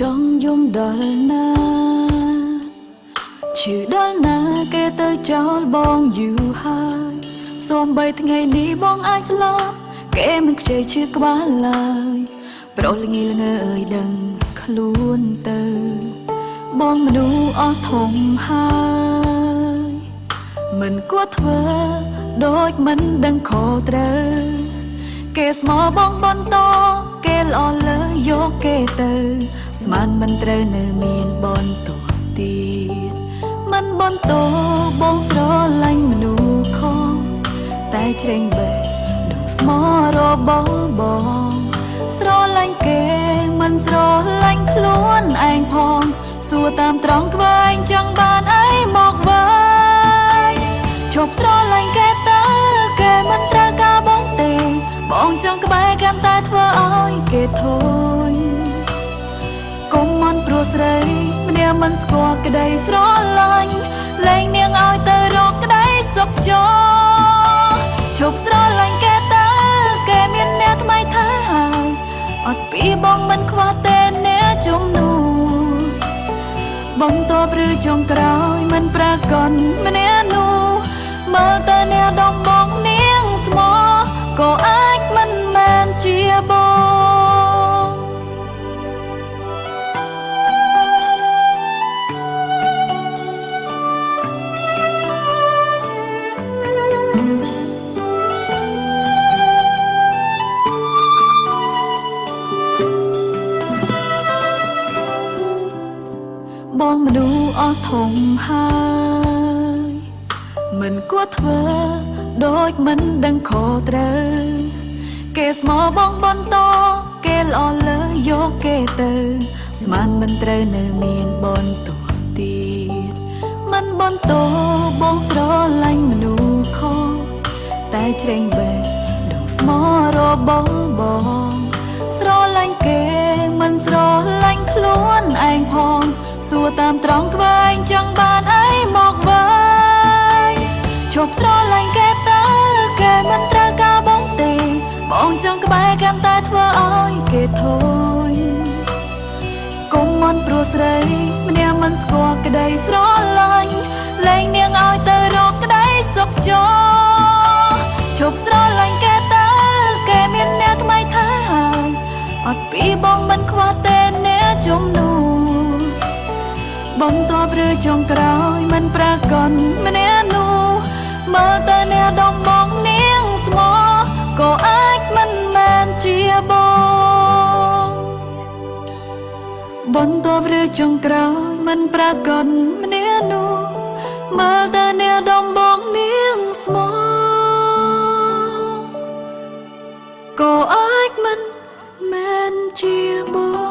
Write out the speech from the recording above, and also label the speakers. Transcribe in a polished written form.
Speaker 1: ចង់យំដល់ណាឈឺដល់ណាគេទៅចោលបងយូរហើយសូម្បីថ្ងៃនេះបងអាចស្លាប់គេមិនខ្ចីឈឺក្បាលឡើយប្រុសល្ងីល្ងើអើយដឹងខ្លួនទៅបងមនុស្សអស់ធំហើយមិនគួរធ្វើដូចមិនដឹងខុសត្រូវគេស្មោបងបន្តគេល្អលើយកគេទៅស្មានមិនត្រូវនៅមានបន្តទៀតមិនបន្តបងស្រឡាញ់មនុស្សខំតែជ្រែងបេះដូងស្មោរបស់បងស្រឡាញ់គេមិនស្រឡាញ់ខ្លួនឯងផងសួរតាមត្រង់ធ្វើឯងចង់បានអីមកវិញឈប់ស្រឡាញ់គេទៅគេមិនត្រូវការបងទេបងចង់ក្បែរកាន់តែធ្វើឲ្យគេធុញកុំមិនព្រោះស្រីម្នាក់មិនស្គាល់ក្តីស្រឡាញ់លែងនាងឲ្យទៅរកក្តីសុខចោឈប់ស្រឡាញ់គេទៅគេមានអ្នកថ្មីថែហើយអត់ពីបងមិនខ្វះទេអ្នកជំនួសបងតបឬចុងក្រោយមិនប្រកនម្នាក់នោះមើលទៅអ្នកដងបងនាងស្មោក៏អាចមិនមែនជាបងបងមនុស្សអស់ធំហើយមិនគួរធ្វើដូចមិនដឹងខុសត្រូវគេស្មោបងបន្តគេល្អលើយកគេទៅស្មានមិនត្រូវនៅមានបន្តទៀតមិនបន្តបងស្រឡាញ់មនុស្សខំតែជ្រែងបេះដូងស្មោរបស់បងស្រឡាញ់គេមិនស្រឡាញ់ខ្លួនឯងផងសួរតាមត្រង់ធ្វើឯងចង់បានអីមកវិញឈប់ស្រឡាញ់គេទៅគេមិនត្រូវការបងទេបងចង់ក្បែរកាន់តែធ្វើឲ្យគេធុញកុំមិនព្រោះស្រីម្នាក់មិនស្គាល់ក្តីស្រឡាញ់លែងនាងឲ្យទៅរកក្តីសុខចោឈប់ស្រឡាញ់គេទៅគេមានអ្នកថ្មីថែហើយអត់ពីបងមិនខ្វះទេអ្នកជំនួសបងតបឬចុងក្រោយមិនប្រកនម្នាក់នោះមើលទៅអ្នកដងបងនាងស្មោក៏អាចមិនមែនជាបងបន្តឬចុងក្រោយមិនប្រកនម្នាក់នោះមើលទៅអ្នកដងបងនាងស្មោក៏អាចមិនមែនជាបង